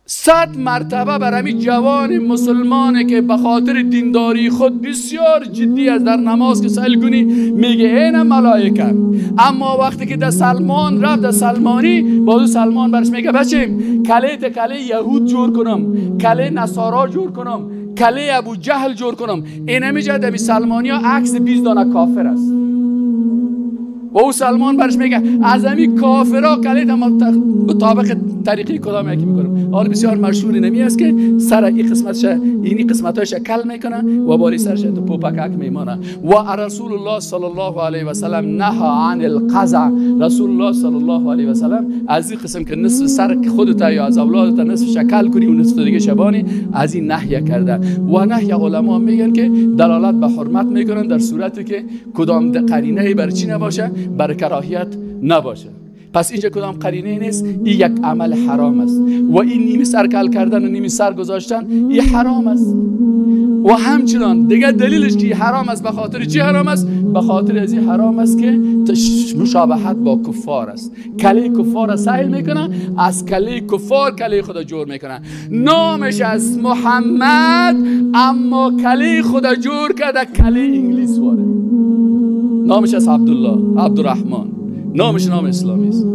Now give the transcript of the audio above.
100 مرتبه بر همی جوان مسلمانه که به خاطر دینداری خود بسیار جدی است، در نماز که سئل کنی میگه اینم ملائکه. اما وقتی که در سلمان رفت، در سلمانی، بازو سلمان برش میگه بچیم کله کله یهود جور کنم، کله نصارا جور کنم، کله ابو جهل جور کنم. اینمی جا در سلمانی ها عکس 20 دانه کافر است و او سلمان برش میگه از همی کافرها کله مطابق طریقی کدام یکی میکنم. حال بسیار مشهور نمی است که سر این قسمتش اینی قسمتاش کل میکنه و بالای سرش تو پوپکک میمانه. و رسول الله صلی الله علیه و سلم نهى عن القزع. رسول الله صلی الله علیه و سلم از این قسم که نصف سر خودت یا از اولادت نصف شکل کنی و نصف دیگه شبانی، از این نهی کرده. و نهی علما میگن که دلالت به حرمت میکنن در صورتی که کدام قرینه بر چی نباشه، بر کراهیت نباشه. پس اینجا کدام قرینه نیست، این یک عمل حرام است و این نیمی سر کل کردن و نیمی سر گذاشتن این حرام است. و همچنان دیگه دلیلش که حرام است به خاطر چی حرام است؟ به خاطر از این حرام است که مشابهت با کفار است. کله کفار را سهل میکنه، از کله کفار کله خدا جور میکنه. نامش از محمد اما کله خدا جور کرده، کله انگلیس واره. نامش از عبدالله، عبدالرحمن، نامش نام اسلامی است.